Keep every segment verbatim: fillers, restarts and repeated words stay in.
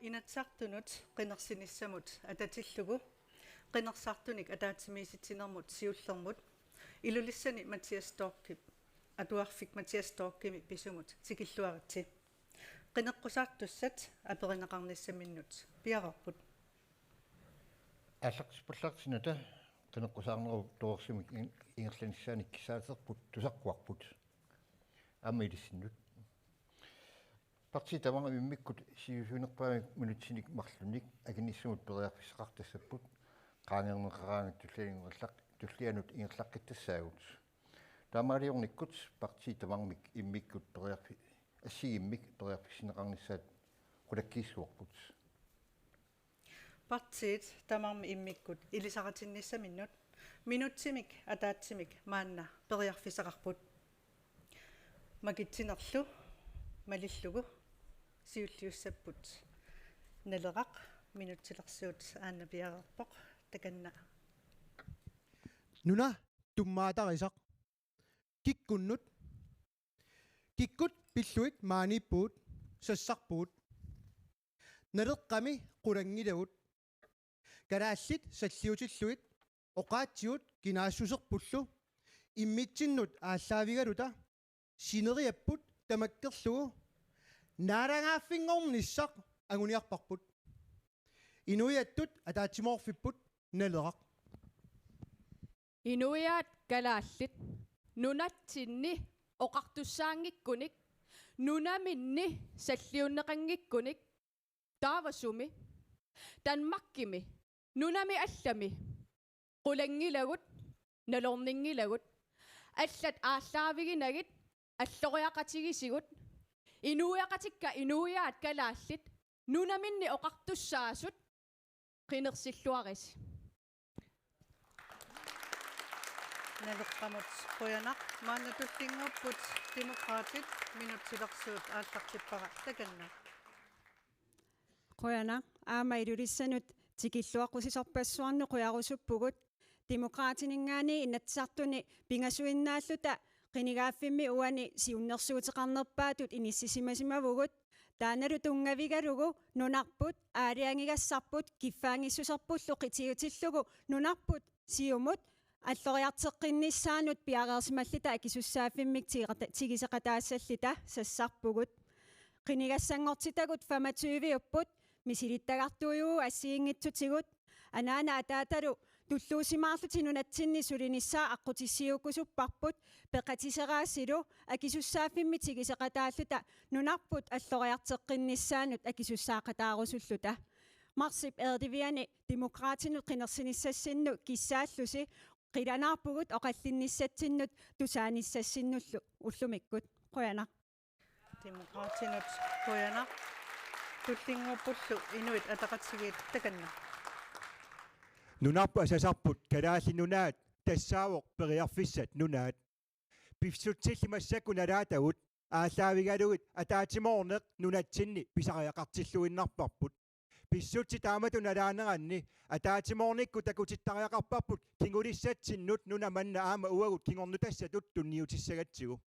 Inatsisartunut qinersinissamut atatillugu qinersisartunik ataatsimiisitsinermut siullermut Ilulissani Mathias Storchip, atuarfik Mathias Storchimik pisumut tikilluaritsi. Qineqqusaartussat aperineqarnissaminnut piareerput. Aallartippallaartinnata qineqqusaarnerup torersumik in-, ingerlanissaannik kissaaterput tusarpuarput. Aamma ilissinnut. Partiit tamarmik immikkut siusinnerpaamik minutsinik marlunnik akinissamut periarfissaqartassapput, qaangerneqaraangat tullianut ingerlaq-, tullianut ingerlaqqittassaagut. Taamaaliornikkut partiit tamarmik immikkut periarfi-, assigiimmik periarfissinneqarnissaat qulakkiissuarput. Partiit tamarmik immikkut ilisaratinnissaminut minutsimik ataatsimik maanna periarfissaqarput. Makitsinerlu malillugu siulliussapput Naleraq, minutsilersuut aana piareerpoq, takanna. Nuna tummaatarisaq. Kikkunnut. Kikkut pillugit maaniippugut, sassarpugut. Naleqqami qulanngilagut. Kalaallit salliutillugit oqaatsigut kinaassuserpullu immitsinnut aallaavigaluta sineriapput tamakkerlugu naalagaaffinngornissaq anguniarparput. Inuiattut ataatsimoorfipput Naleraq. Inuiaat kalaallit nunatsinni oqartussaanngikkunik, nunaminni salliunneqanngikkunik, taava sumi? Danmarkimi, nunami allami qulanngilagut, nalorninngilagut, allat aallaaviginagit, alloriaqatigisigut, inuiaqatikka inuiaat kalaallit nunaminni oqartussaasut, qinersilluarisi. Naleqqamut qujanaq. Maanna tullinnguupput Demokraatit, minutsilersuut aallartippara, takanna. Qujanaq. Aamma Ilulissanut tikilluaqqusisorpassuarnut qujarusuppugut. Demokraatininngaanniit Inatsisartuni pingasuinnaalluta qinigaaffimmi uani siunnersuuteqarnerpaatut inissisimasimavagut. Taannalu tunngavigalugu nunarput aalajangigassarput kiffaanngissuserpullu qitiutillugu nunarput siumut alloriarteqqinnissaanut piareersimalluta akisussaaffimmik tigeqata-, tigiseqataassalluta sassarpugut. Qinigassanngortitagut femogtyve-upput, misilittagartuujuugut assigiinngitsutigut, anaana ataatalu tulluusimaarlutik nunatsinni sulinissaa aqqutissiuukkusupparput, peqatiseraasilu akisussaaffimmik tigiseqataalluta nunarput alloriarteqqinnissaanut akisussaaqataarusulluta. Marsip eeriviani Demokraatinut qinersinissassinnut kissaallusi, qilanaarpugut oqallinnissatsinnut tusaanissassinnullu ullumikkut. Qujanaq. Demokraatinut qujanaq. Tullinnguuppullu Inuit Ataqatigiit, takanna. Nunarput asasarput Kalaallit Nunaat tassaavoq periarfissat nunaat. Pissutsillit massakkut nalaatagut aallaavigalugit ataatsimoorneq nunatsinni pisariaqartilluinnarparput. Pissutsit taamatut nalaaneranni ataatsimoornikkut takutittariaqarparput kingulissatsinnut nuna manna aamma uagut kingornutassatut tunniutissagatsigu.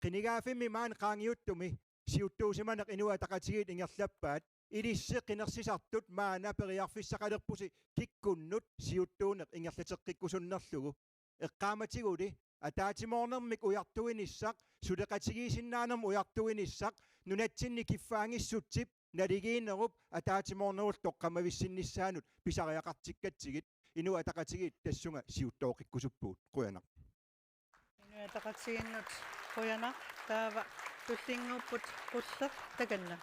Qinigaaffimmi maani qaangiuttumi siuttuusimaneq Inuit Ataqatigiit ingerlappaat, ilissi qinersisartut maanna periarfissaqalerpusi kikkunnut siuttuuneq ingerlateqqikkusunnerlugu. Eqqaamatiguli ataatsimoornermik ujartuinissaq, suleqatigiissinnaanermut ujartuinissaq, nunatsinni kiffaanngissutsip naligiinnerup ataatsimoornerullu toqqammavissinnissaanut pisariaqartikkatsigit, Inuit Ataqatigiit tassunga siuttooqqikkusuppugut. Qujanaq. Inuit Ataqatigiinnut qujanaq. Taava tullinnguupput Qulleq, takanna.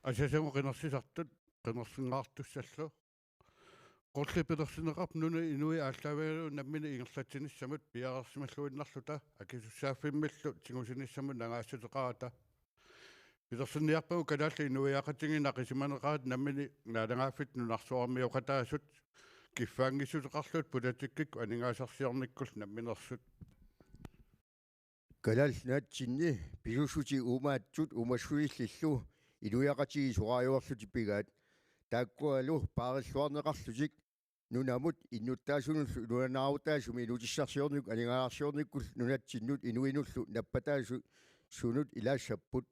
Asasagut qinersisartut qinersinngaartussallu. Qulleq pilersinneqarpoq nunap inuit aallaavigalugit nammineq ingerlatsinissamut piareersimalluinnarluta akisussaaffimmillu tigusinissamut nangaassuteqarata. Pilersinniarpagut kalaallit inuiaqatigiinni aqisimaneqaat nammineq naalagaaffittut nunarsuarmioqataasut kiffaanngissuteqarlutik politikkikkut aningaasarsiornikkullu nammineersut. Kalaallit Nunatsinni pisussutit uumaatsut uumassuillillu inuiaqatigiit soraajuarlutik pigaat. Taakkualu paarilluarneqarlutik nunamut innuttaasunullu nuannaarutaasumik inuutissarsiornikkut aningaasarsiornikkullu nunatsinnut inuinullu nappataasu-, sunut ilaassapput.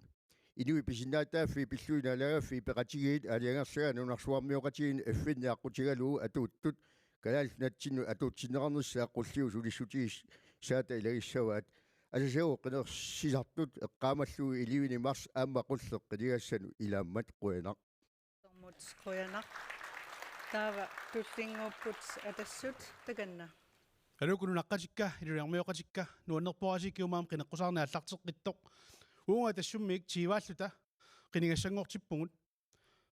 Inuit pisinnaatitaaffii pillugit naalagaaffiit peqatigiit aalajangersagaat nunarsuarmioqatigiinni F N-ip aqqutigalugu atuuttut Kalaallit Nunatsinnut atuutsinneqarnissaa qulliup sulissutigissaata ilagissavaat. Asasagut qinersisartut eqqaamallugu ellevini marts aamma qulleq qinigassanut ilaammat qujanaq. Tormut qujanaq. Taava tullinnguupput Atassut, takanna. Aluukkut nunaqqatikka, iluliarmioqatikka, nuannerpoq aasiit kingumut aamma qineqqusaarneq aallarteqqittoq. Uunga Atassummiit tyvealluta qinigassanngortippugut.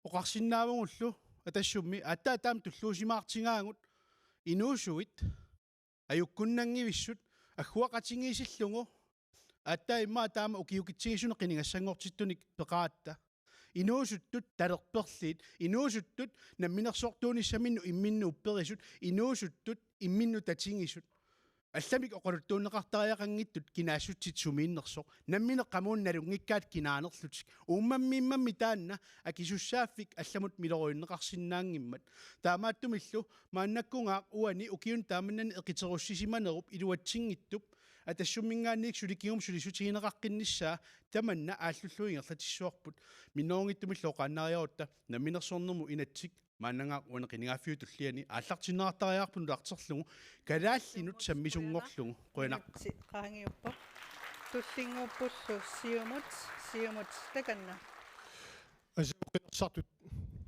Oqarsinnaavugullu Atassummi aatsaat taama tulluusimaartigaagut inuusuit ajukkunnanngivissut agguaqatigiissillugu aatsaat immaqa taama ukiukitsigisuni qinigassanngortittunik peqaratta. Inuusuttut talerperliit, inuusuttut namminersortuunissaminnut imminnut upperisut, inuusuttut imminnut tatigisut. Allamik oqaluttuunneqartariaqanngitsut kinaassutsit sumiinnersoq. Nammineq qamuuna nalunngikkaat kinaanerlutik. Uummammiimmammi taanna akisussaaffik allamut miloriunneqarsinnaanngimmat. Taamaattumillu maannakkugaaq uani ukiuni taamani eqiterussisimanerup iluatsinngitsup Atassumminngaanniit suli kingumut sulissutigineqaqqinnissaa tamanna aallullugu ingerlatissavarput. Minnerunngitsumillu oqaannariarutta namminersornermut inatsit maannagaaq uani qinigaaffiup tulliani aallartinneqartariaqarput nutarterlugu kalaallinut sammisunngorlugu. Qujanaq. Minutsi qaangiuppoq. Tullinnguuppullu Siumut, Siumut takanna. Asasagut qinersisartut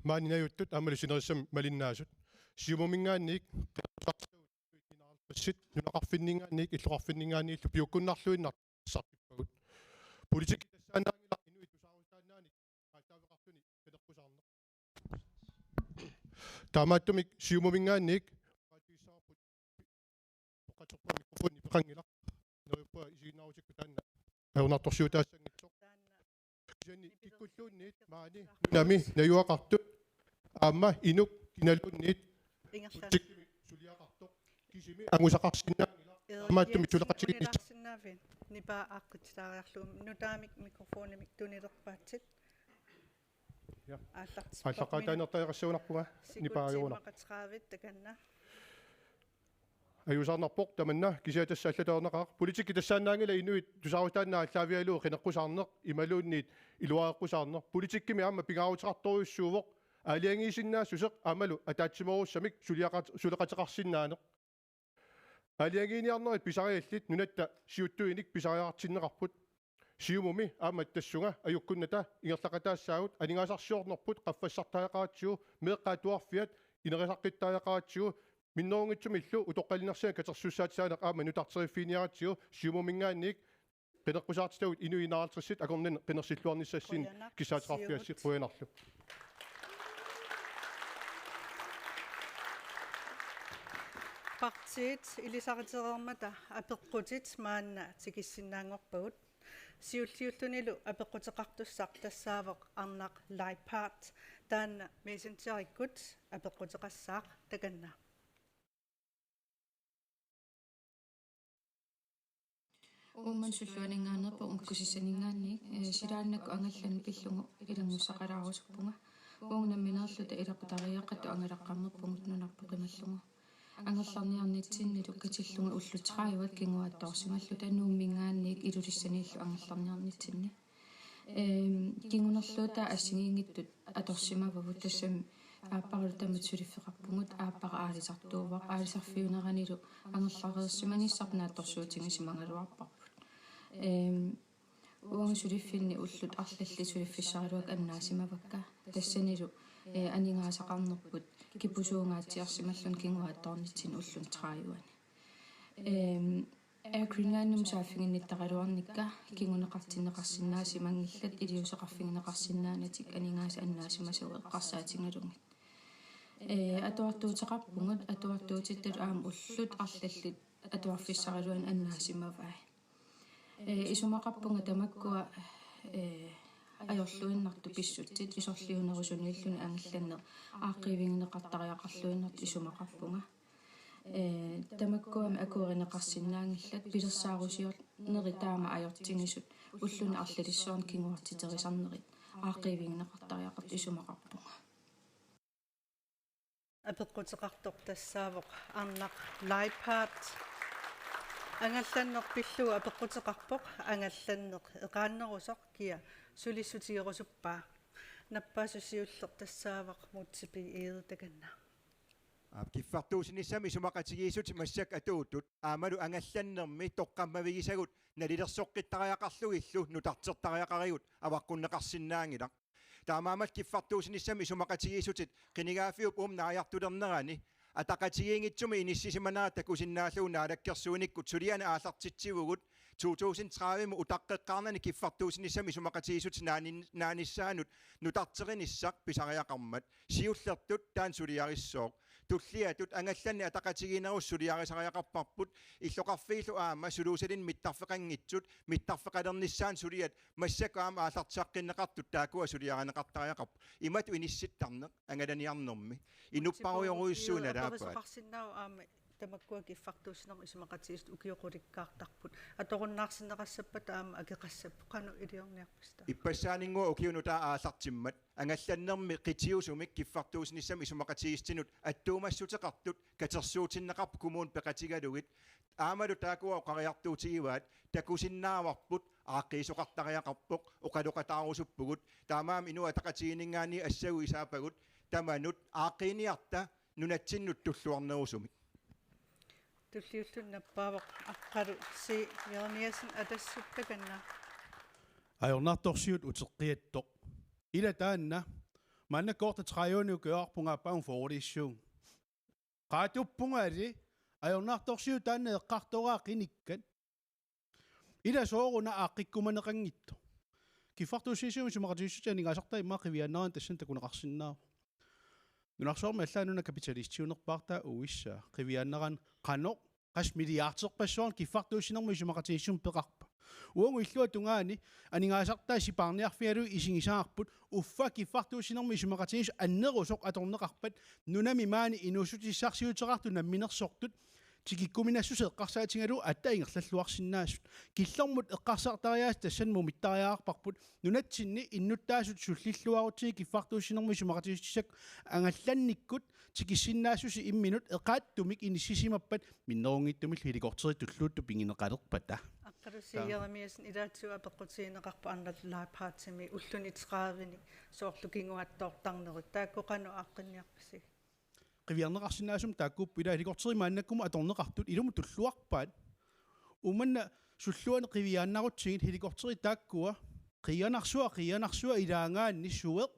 maani najuuttut aammalu sinerissami malinnaasut. Siumuminngaanniit qinersisartut nunaqarfinni-, nunaqarfinninngaanniit illoqarfinninngaanniillu piukkunnarluinnartut qinersisartippagut. Politikki tassaannaanngilaq inuit tusaarutaannaanik aallaaveqartuni qineqqusaarneq. Taamaattumik Siumuminngaanniit oqaatigissavarput, oqatserpunga mikrofoni peqanngilaq. Neriuppunga isiginnaarutikku taanna ajornartorsiutaassanngitsoq. Kisianni kikkulluunniit maani nunami najugaqartut aamma inuk kinaluunniit Ingerlaannaq. Politikkimi suliaqartoq kisimi angusaqarsinnaanngilaq. Taamaattumik suleqatigiinnissaq. Tunilaarsinnaaviuk? Nipaa aaqqititaariarlugu. Nutaamik mikrofonimik tunilerpaatsit. Ja. Aallartippoq. Aallaqqaataaniartariaqassagunarpunga. Nipaa ajorunarpoq. Sekundit immaqa tredive takanna. Ajuusaarnarpoq tamanna, kisianni tassa allatut ajornaqaaq. Politikki tassaannaanngilaq inuit tusaarutaannaa aallaavigalugu qineqqusaarneq imaluunniit iluareqqusaarneq. Politikkimi aamma pingaaruteqartorujussuuvoq aalajangiisinnaassuseq aammalu ataatsimoorussamik suliaqat-, suleqateqarsinnaaneq. Aalajangiiniarnerit pisariallit nunatta siuttuinik pisariaqartinneqarput. Siumumi aamma tassunga ajukkunnata ingerlaqataassaagut, aningaasarsiornerput qaffassartariaqaratsigu, meeqqat atuarfiat ineriartortariaqaratsigu, minnerunngitsumillu utoqqalinersiat katersussaatitaaneq aamma nutarteriffiginiaratsigu. Siumuminngaanniit qineqqusaartitagut inuit enoghalvtredsit akornanni qinersilluarnissassinnik. Qujanaq, kissaateqarfiassi Siumut. Qujanarlu. Partiit ilisaritereermata apeqqutit maanna tikissinnaanngorpagut. Siulliullunilu apeqquteqartussaq tassaavoq Arnaq Leiphardt, taanna Messengerikkut apeqquteqassaaq, takanna. Uummannaq sulluaninngaanneerpoq, Ukkusissaninngaanniit, eh, silaannakkut angallanneq pillugu ilanngussaqalaarusuppunga. Uagut nammineerluta ilaqutariiaqatut angalaqqammerpugut nunarput qimallugu. Angerlarniarnitsinnilu katillunga ullut tredive kinguaattoorsimalluta Nuumminngaanniit Ilulissaniillu angerlarniarnitsinni. Ehm, kingunerluutaat assigiinngitsut atorsimavagut, tassami aapparalu tamatta suliffeqarpugut, aappara aalisartuuvoq, aalisarfiuneranilu angerlareersimanissaq naatsorsuutigisimagaluarparput. Ehm, uagut suliffinni ullut arlallit suliffissaraluakka annaasimavakka. Tassanilu, eh, aningaasaqarnerput kipusuungaatsiarsimalluni kinguaattoornitsinni ulluni tredive-ani. Ehm, Air Greenlandimut saaffiginnittaraluarnikka kinguneqartinneqarsinnaasimanngillat, iliuuseqarfigineqarsinnaanatik aningaasat annaasimasagut eqqarsaatigalugit. Eh, atuartuuteqarpugut, atuartuutittalu aamma ullut arlallit atuarfissaraluarneq annaasimavai. Eh, isumaqarpunga tamakkua, eh, ajorluinnartut pissutsit isorliunerusuniilluni angallanneq aaqqiivigineqartariaqarluinnartut isumaqarpunga. Eh, tamakkuami akuerineqarsinnaanngillat, pilersaarusiornerit taama ajortigisut ulluni arlalissuarni kinguartiterisarnerit aaqqiivigineqartariaqartut isumaqarpunga. Apeqquteqartoq tassaavoq Arnaq Leiphardt. Angallanneq pillugu apeqquteqarpoq, angallanneq eqaannerusoq kia sulissutigerusuppaa. Nappaasoq siulleq tassaavoq Múte B. Egede, takanna. Aap, kiffartuussinissamut isumaqatigiissutit massakkut atuuttut aammalu angallannermi toqqammavigisagut nalilersoqqittariaqarlugillu nutartertariaqarigut avaqqunneqarsinnaanngilaq. Taamaammat kiffartuussinissamut isumaqatigiissutit qinigaaffiup uuma naajartulernerani ataqatigiinngitsumik inissisimanera takusinnaallugu naalakkersuinikkut sulianik aallartitsivugut to tusind tredive-mut utaqqeqqaarnani kiffartuussinissamut isumaqatigiissutit naanin-, naanissaannut nutarterinissaq pisariaqarmat. Siullertut taanna suliarissooq. Tulliatut angallanneq ataqatigiinnerusoq suliarisariaqarparput, illoqarfiillu aamma suluusalinnut mittarfeqanngitsut mittarfeqalernissaannut suliat massakkut aamma aallartissaqqinneqartut taakkua suliarineqartariaqarput. Imatut inissittarneq angalaniarnermi. Inupparujorujussuit nalaappaat. Apeqqusoqarsinnaavoq aamma tamakkua kiffartuussinermut isumaqatigiissut ukiut qulikkaartarput. Atorunnaarsinneqassappata aamma akeqassapput, qanoq iliorniarpisiuk? Ippassaaninnguaq ukiup nutaap aallartimmat angallannermi qitiusumik kiffartuussinissamut isumaqatigiissutinut attuumassuteqartut katersuutinneqarput kommunit peqatigalugit. Aammalu taakkua oqariartuutigivaat takusinnaavarput aaqqiisoqartariaqarpoq, oqaloqataarusuppugut. Taamaammat Inuit Ataqatigiinninngaanniit assaguisaappagut tamanut aaqqiiniarta nunatsinnut tulluarnerusumik. Tulliulluni nappaavoq Aqqalu C. Jeremiassen Atassut, takanna. Ajornartorsiut uteqqiattoq. Ila taanna maannakkut tredive-ni ukioqarpunga aappaagu fyrreissuunga. Qaatuppungali ajornartorsiut taanna eqqartoraat qinikkat. Ila sooruna aaqqikkumaneqanngitsoq. Kiffartuussinissamut isumaqatigiissutit aningaasartai immaqa qiviaannaraanni tassani takuneqarsinnaavoq. Nunarsuarmi allaat una kapitalistiunerpaartaa uissaa. Qiviaannaraanni qanoq, qassit milliarderpassuarnik kiffartuussinermut isumaqatigiissumik peqarpa? Uagut illuatungaani aningaasartai sipaarniarfigalugit isigisaarput, uffa kiffartuussinermut isumaqatigiissut annerusoq atorneqarpat nunami maani inuussutissarsiuteqartut namminersortut tikikkuminassuseq eqqarsaatigalugu aatsaat ingerlalluarsinnaasut. Killormut eqqarsartariaaseq tassani mumittariaqarparput, nunatsinni innuttaasut sullilluarutsigit kiffartuussinermut isumaqatigiissutissat angallannikkut tikissinnaassuseq imminut eqaattumik inissisimappat, minnerunngitsumillu helikopteri tulluuttoq pigineqalerpata. Aqqalu C. Jeremiassen, ilaatigut apeqqutigineqarpoq Arnat Leiphardtimit ulluni tredive-ni soorlu kinguaattoortarnerit. Taakku qanoq aaqqinniarpisigit? Qiviarneqarsinnaasumik taakkuupput. Ila helikopteri maannakkumut atorneqartut ilumut tulluarpaat. Uumanna sulluani qiviaannarutsigit helikopteri taakkua qiianarsuaq, qiianarsuaq ilaagaanni sueq.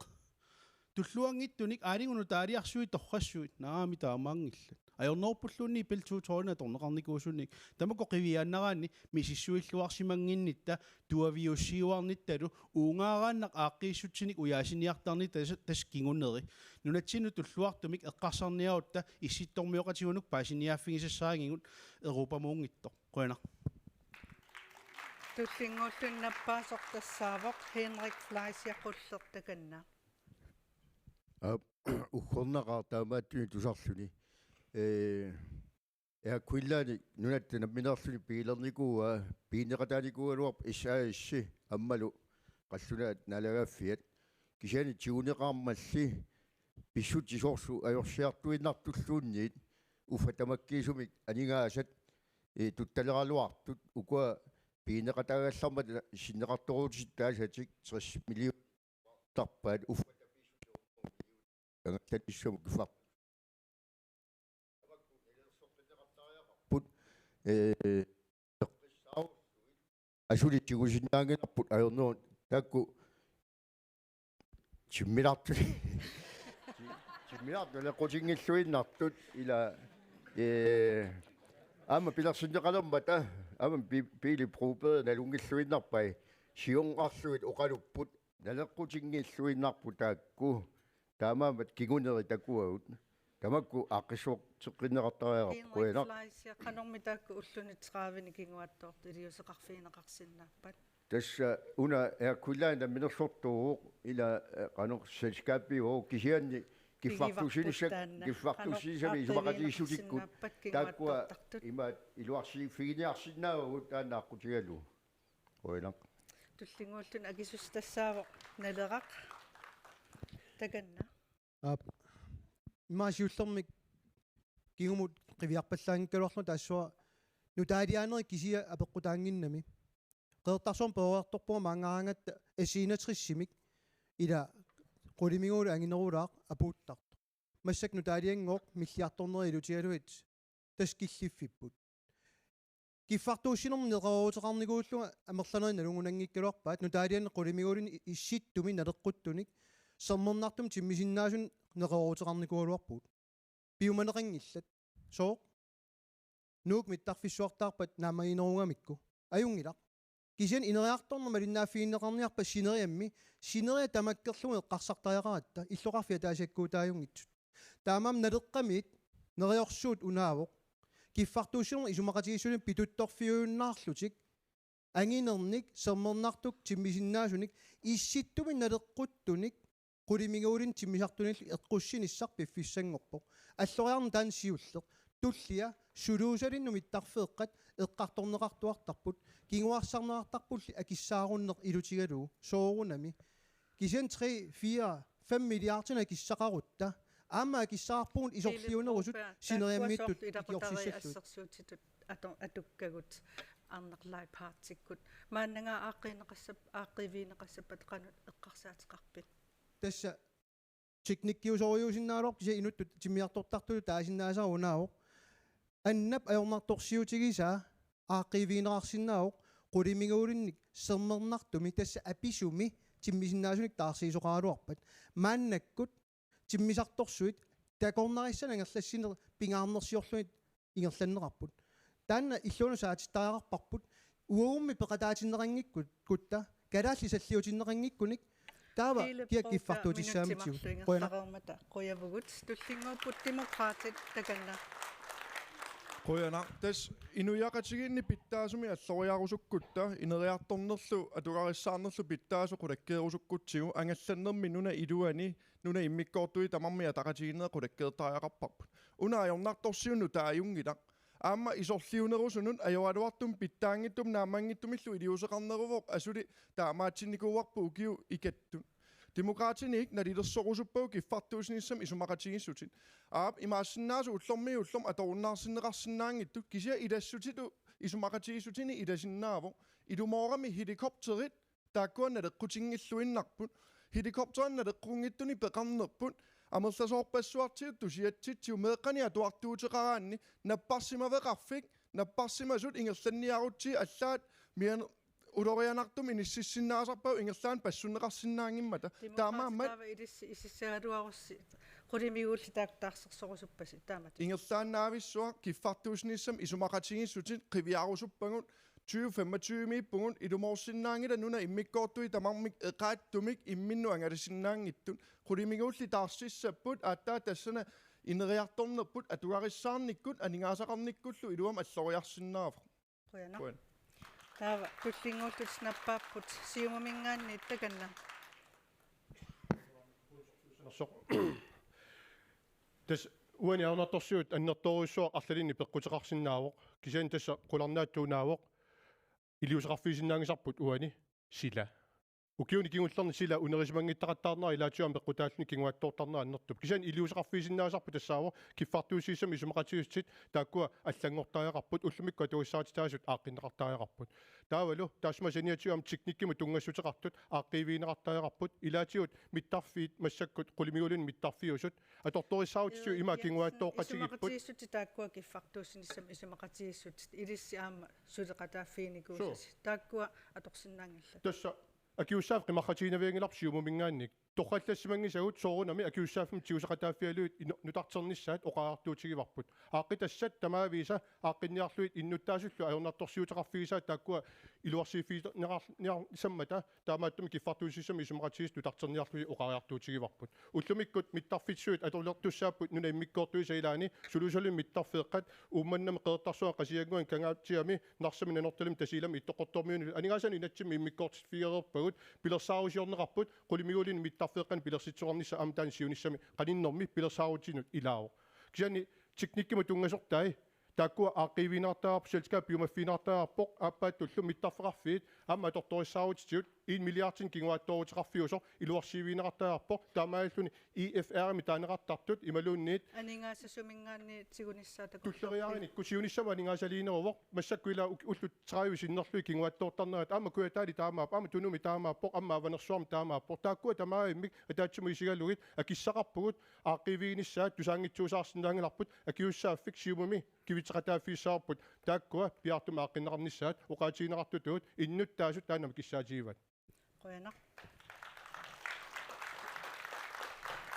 Tulluanngitsunik aalinngunik taaliarsuit torrassuit, naamik taamaanngillat. Ajorneruppulluunniit Bell two twenty atorneqarnikuusunit. Tamakku qiviaannaraanni misissuilluarsimannginnitta, tuaviussiuarnittalu, uungaaraannaq aaqqiissutsinik ujaasiniartarnitta tassa, tassa kinguneri. Nunatsinnut tulluartumik eqqarsarniarutta issittormioqatigunuk paasiniaaffigisassaagigut Europamuunngitsoq. Qujanaq. Tullinnguulluni nappaasoq tassaavoq Henrik Fleischer Qulleq, takanna. Aap, uggornaqaaq taamaattunik tusarluni. Ee, Air Greenlandip nunatta nammineerluni pigilernikuuaa, piginneqataanikuugaluarpoq S A S aammalu qallunaat naalagaaffiat. Kisianni tiguneqarmalli pissutsit soorlu ajorsiartuinnartulluunniit uffa tamakkiisumik aningaasat, ee, tuttaleraluartut ukua piginneqataagallarmata sinneqartoorutitaassatik tres million tarpaat uffa tapiissuseq angallannissamut kiffartuussinermut. Put, ee, asuli tigusinnaanngilarput ajornerup taakku timminartut. Timminartut naleqqutinngilluinnartut ila, ee, aamma pilersinneqalermata aamma Bi-, Pele Broberg nalunngilluinnarpai siornarlugit oqalupput naleqqutinngilluinnarput taakku. Taamaammat kinguneri takuagut. Tamakku aaqqissuteqqinneqartariaqarput. Henrik Fleischer, qanormi taakku ulluni tredive-ni kinguaattoortut iliuuseqarfigineqarsinnaappat? Tassa una Air Greenland namminersortuuvoq ila, eh, qanoq selskabiuvoq kisianni kiffartuussinissamik, kiffartuussinissamik isumaqatigiissutikkut taakkua imaat iluarsiiffiginiarsinnaavagut taanna aqqutigalugu. Qujanaq. Tullinnguulluni akisussaq tassaavoq Naleraq. Takanna. Aap. Immaqa siullermik kingumut qiviarpallaanngikkaluarlunga taassuma nutaaliaanerit kisiat apeqqutaannginnami. Qeqertarsuarmi peroriartorpunga maanngaangatta S enogtresimik ila qulimiguulik anginerulaaq apuuttartoq. Massakkut nutaalianngooq milliartornerit ilutigalugit tassa killiffipput. Kiffartuussinermi neqerooruteqarnikuullunga amerlanerit nalugunanngikkaluarpaat nutaalianni qulimiguulinik i-, Issittumik naleqquttunik sermernartumik timmisinnaasunik neqerooruteqarnikuugaluarpugut. Piumaneqanngillat. Sooq? Nuuk mittarfissuartaarpat naammaginerugamikku. Ajunngilaq. Kisianni ineriartorneq malinnaaffigineqarniarpat sineriammi, sineriak tamakkerlugu eqqarsartariaqaratta, illoqarfiit ataasiakkuutaajunngitsut. Taamaammat Naleqqamiit neriorsuut unaavoq. Kiffartuussinermut isumaqatigiissutinik pituttorfiujunnaarlutik, anginernik, sermernartumik, timmisinnaasunik, Issittumik naleqquttunik, qulimiguulinik timmisartunillu eqqussinissaq piffissanngorpoq. Alloriarneq taanna siulleq. Tullia suluusalinnut mittarfeeqqat eqqartorneqartuartarput, kinguarsarneqartarpulli akissaarunneq ilutigalugu. Soorunami. Kisianni tre, fire, fem milliardinik akissaqarutta. Aamma akissaqarpugut isorliunerusut sineriammiittut ikiortissallugit. Assersuutitut ato-, atukkagut Arnaq Leiphartikkut. Maannangaaq aaqqiineqassap-, aaqqiivigineqassappat qanoq eqqarsaateqarpit? Tassa teknikkiusoriusinnaagaluarpoq kisianni inuttut timmisartortartutut taasinnaasara unaavoq. Annap ajornartorsiutigisaa aaqqiivigineqarsinnaavoq qulimiguulinnik sermernartumi tassa apisumi timmisinnaasunik taarsiisoqaraluarpat. Maannakkut timmisartorsuit takornarissat angerlassineq pingaarnersiorlugit ingerlanneqarput. Taanna illuunut saatittariaqarparput uagummi peqataatinneqanngikkutta, kalaallit salliutinneqanngikkunik, taava Piileq kiak Poulsen kiffartuutissaammat minutsit tigut. Marluk. Qujanaq. Ingerlareermata qujavugut. Tullinnguupput Demokraatit, takanna. Qujanaq. Tassa inuiaqatigiinni pitsaasumik alloriarusukkutta ineriartornerlu atugarissaarnerlu pitsaasoq qulakkeerusukkutsigu angallannermi nunap iluani nunap immikkoortuini tamarmi ataqatigiinnerit qulakkeertariaqarparput. Una ajornartorsiunnut taajunngilaq. Aamma isorliunerusunut ajoraluartumik pitsaanngitsumik naammanngitsumillu iliuuseqarneruvoq asuli taamaatsinnikuuarput ukiut ikattut. Demokraatiniit nalilersorusuppagut kiffartuussinissamut isumaqatigiissutit. Aap, imaassinnaavoq ullormiit ullormut atorunnaarsinneqarsinnaanngitsut, kisianni ilassutitut isumaqatigiissutinik ilasinnaavoq. Ilumoorami helikopterit taakkua naleqqutinngilluinnarput. Helikopterinik naleqqunngitsunik peqarnerput amerlasoorpassuartigut tusiatsitsigut meeqqanik atuartuuteqaraanni napparsimaveqarfik, napparsimasut ingerlanniarutsigit allaat mian-, ulorianartumik inississinnaasarpagut ingerlaannaq passunneqarsinnaanngimmata. Demokraatit taamaammat taava ilissi isissagaluarussi qulimiguulli taakku taarsersorusuppasi taamatut. Ingerlaannaavissuaq kiffartuussinissamut isumaqatigiissutit qiviarusuppagut tyve femogtyve-miippugut, ilumoorsinnaanngilaq nunap immikkoortui tamarmik eqaatsumik imminnut angalasinnaanngitsut. Qulimiguulli taarsissapput aatsaat tassani ineriartornerput atugarissaarnikkut aningaasaqarnikkullu iluamik alloriarsinnaavoq. Qujanaq. Qujan. Taava tullinnguullutik nappaapput Siumuminngaanniit, takanna. Tassa uani ajornartorsiut annertoorujussuaq arlalinnik peqquteqarsinnaavoq. Kisianni tassa qularnaatsuunaavoq iliuuseqarfigisinnaanngisarput uani sila. Ukiuni kingullerni sila unerisimanngitsoqattaarnera ilaatigut aamma peqqutaalluni kinguaattoortarnera annertup. Kisianni iliuuseqarfigisinnaasarput tassaavoq kiffartuussinissamut isumaqatigiissutit taakkua allanngortariaqarput, ullumikkut atugassarititaasut aaqqinneqartariaqarput. Taavalu taassuma saniatigut aamma teknikkimut tunngassuteqartut aaqqiivigineqartariaqarput, ilaatigut mittarfiit massakkut qulimiguulinik mittarfiusut atortorissaarutit ima kinguaattooqqatigipput. Isumaqatigiissutit taakkua kiffartuussinissamut isumaqatigiissutit ilissi aamma suleqataaffiginikuusasi. Sure. Taakkua atorsinnaanngillat. Tassa akisussaaffiit qimarratiginavianngilarput Siumuminngaanniit. Torrallassimanngisagut soorunami akisussaaffimmik tiguseqataaffigalugit ino-, nutarternissaat oqariartuutigivarput. Aaqqitassat tamaavisa aaqqinniarlugit innuttaasullu ajornartorsiuteqarfigisaat taakkua iluarsiiffigineqar-, niar-, sammata taamaattumik kiffartuussinissamut isumaqatigiissut nutarterniarlugit oqariartuutigivarput. Ullumikkut mittarfissuit atulertussaapput nunap immikkoortuisa ilaanni, suluusalinnut mittarfeeqqat, Uummannami, Qeqertarsuarmi, Qasigiannguani, Kangaatsiami, Narsami, Nanortalimi, Tasiilami, Ittoqqortoormiunit, aningaasanut inatsimmi immikkoortiffigereerpagut, pilersaarusiorneqarput, qulimiguulinik mittarfeeqqanik pilersitsisoqarnissaq aamma taanna siunissami qaninnermi pilersaarutinut ilaavoq. Kisianni teknikkimut tunngasortai, taakkua aaqqiivigineqartariaqarput, selskabit piumaffigineqartariaqarpoq, aappaattullu mittarfeqarfiit aamma atortorissaarutitigut en milliardinik kinguaattooruteqarfiusoq iluarsiivigineqartariaqarpoq, taamaalilluni I F R-imi taaneqartartut imaluunniit aningaasasuminngaanniit tigunissaata tulleriaarinik kusiunissamut aningaasaliineruvoq, massakkut ila uk-, ullut tredive sinnerlugit kinguaattoortarnerat, aamma Kujataani taamaappoq, aamma Tunumi taamaappoq, aamma Avanersuarmi taamaappoq. Taakkua tamarmik ataatsimut isigalugit akissaqarpugut, aaqqiiviginissaat tusaanngitsuusaarsinnaanngilarput, akisussaaffik Siumumi kivitseqataaffigissavarput, taakkua piaartumik aaqqinneqarnissaat oqaatigineqartutut innuttaasut taanna kissaatigivaat. Qujanaq.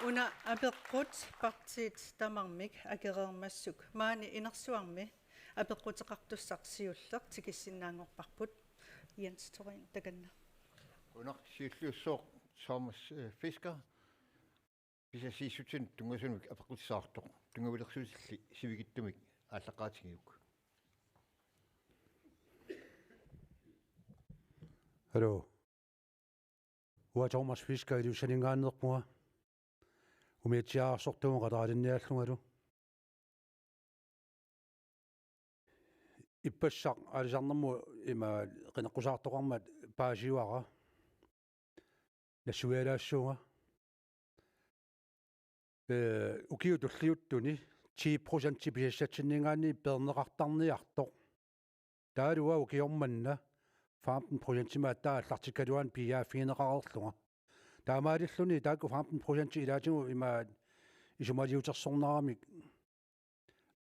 Una apeqqut partiit tamarmik akereermassuk maani inersuarmi apeqquteqartussaq siulleq tikissinnaanngorparput. Jens Torin, takanna. Qujanaq, siulliussooq Thomas, eh, Fisker. Pissarsissutsinut tunngasunut apeqqutissaartoq. Tunngavilersuutilli sivikitsumik aallaqqaatigiuk. Hallo. Uanga Thomas Fisker Ilulissaninngaanneerpunga. Umiatsiaararsortuunga qataralinniaallungalu. Ippassaq aalisarnermut ima qineqqusaartoqarmat paasivara. Nassuialaassuunga. Eh, ukiut tulliuttuni ti procenti pisassatsinninngaanniit peerneqartarniartoq. Taava uanga ukioq manna femten procentimik aatsaat aallartikkaluarlunga piiaaffigineqareerlunga. Taamaalilluni taakku femten procenti ilaatigut ima isumaliutersorneramik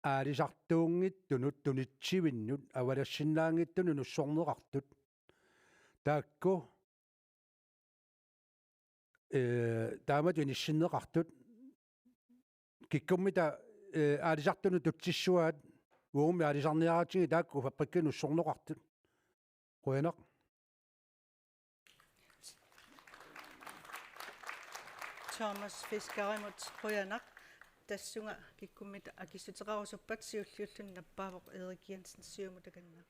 aalisartuunngitsunut tunitsivinnut avalassinnaanngitsunut nussorneqartut. Taakku, eh, taamatut inissinneqartut. Kikkummita, eh, aalisartunut tutsissuaat uummi aalisarniaratsigu taakku fabrikkinnut nussorneqartut. Qujanaq. Thomas Fiskerimut qujanaq. Tassunga kikkummita akissuteqarusuppat siulliulluni nappaavoq Erik Jensen Siumut, takanna.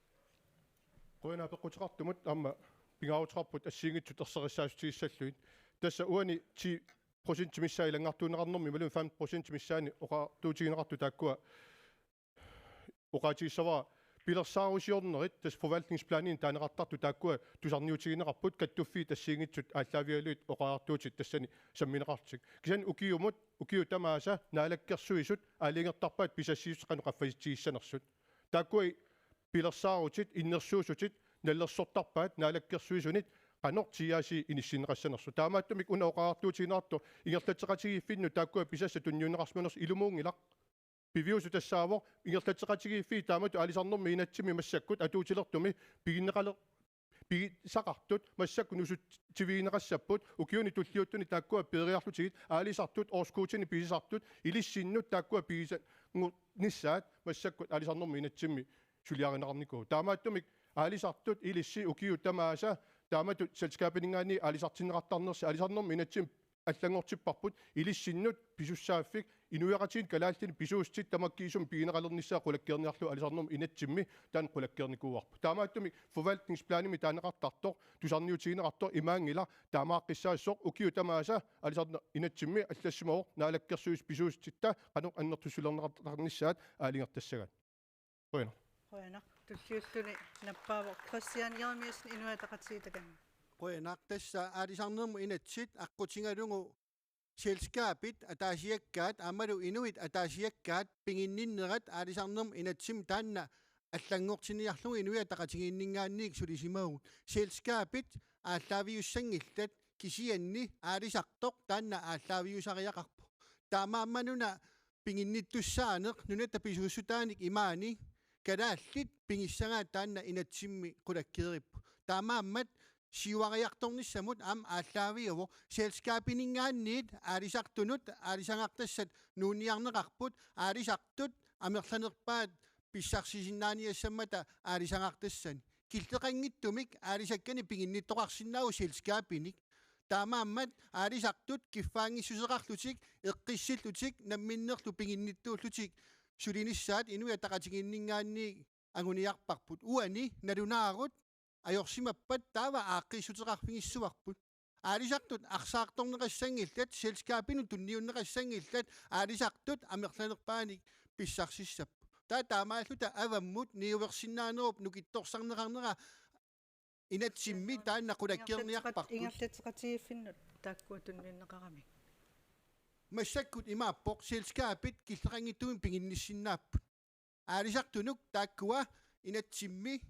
Qujanaq apeqquteqartumut, aamma pingaaruteqarput assigiinngitsut erseqqissaatigissallugit. Tassa uani ti procenti missaa ilanngartuunneqarnermi imaluunniit femten procenti missaani oqaatigineqartut taakkua oqaatigissavara pilersaarusiornerit, tassa forvaltningsplanini taaneqartartut taakkua tusarniutigineqarput, kattuffiit assigiinngitsut aallaavigalugit oqariartuutit tassani sammineqarlutik. Kisianni ukiumut, ukiut tamaasa Naalakkersuisut aalajangertarpaat pisassiissutsit qanoq qaffasitsigissanersut. Taakkua pilersaarutit, innersuussutit nalilersortarpaat Naalakkersuisunit qanoq T R C inissinneqassanersut. Taamaattumik una oqariartuutigineqartoq ingerlatseqatigiiffinnut taakkua pisassat tunniunneqarsimanersut ilumuunngilaq. Piviusut tassaavoq ingerlatseqatigiiffiit taamatut aalisarnermi inatsimmi massakkut atuutilertumi piginneqaler-, pigisaqartut massakkut nusutsivigineqassapput, ukiuni tulliuttuni taakkua peeriarlutigit aalisartut, årskortinik pisisartut, ilissinnut taakkua pigisanngunnissaat massakkut aalisarnermi inatsimmi suliarineqarnikuuvoq. Taamaattumik aalisartut ilissi ukiut tamaasa taamatut selskabininngaanniit aalisartinneqartarnersi aalisarnermi inatsimmi allanngortipparput, ilissinnut pisussaaffik inuiaqatigiit kalaallit pisuussutit tamakkiisumik pigineqalernissaat qulakkeerniarlugu aalisarnermi inatsimmi taanna qulakkeernikuuarput. Taamaattumik forvaltningsplanimi taaneqartartoq, tusarniutigineqartoq imaanngilaq, taamaaqqissaassaaq ukiut tamaasa aalisarnermi inatsimmi allassimavoq Naalakkersuisut pisuussutitta qanoq annertusilerneqartarnissaat aalajangertassagaat. Qujanaq. Qujanaq. Tulliulluni nappaavoq Kristian Jeremiassen, Inuit Ataqatigiit, takanna. Qujanaq, tassa aalisarnermut inatsit aqqutigalugu selskabit ataasiakkaat aammalu inuit ataasiakkaat piginninnerat aalisarnermut inatsimmi taanna allanngortinniarlugu Inuit Ataqatigiinninngaanniit sulisimavagut. Selskabit aallaaviussanngillat, kisianni aalisartoq taanna aallaaviusariaqarpoq. Taamaammat una piginnittussaaneq nunatta pisuussutaanik imaani kalaallit pigissagaat taanna inatsimmi qulakkeeripput. Taamaammat siuariartornissamut aamma aallaaviuvoq, selskabininngaanniit aalisartunut aalisagartassat nuunniarneqarput, aalisartut amerlanerpaat pissarsisinnaaniassammata aalisagartassani. Killeqanngitsumik aalisakkanik piginnittoqarsinnaavoq selskabinik. Taamaammat aalisartut kiffaanngissuseqarlutik, eqqissillutik, namminnerlu piginnittuullutik sulinissaat Inuit Ataqatigiinninngaanniit anguniarparput. Uani nalunaarut ajorsimappat taava aaqqiissuteqarfigissavarput. Aalisartut arsaartorneqassanngillat, selskabinut tunniunneqassanngillat, aalisartut amerlanerpaanik pissarsissapput. Taava taamaalluta avammut niuersinnaanerup nukittorsarneqarnera inatsimmi taanna qulakkeerniarparput. Ingerlatseqatigiiffinnut taakkua tunniunneqaramik. Massakkut imaappoq selskabit killeqanngitsumik piginnissinnaapput. Aalisartunut taakkua inatsimmi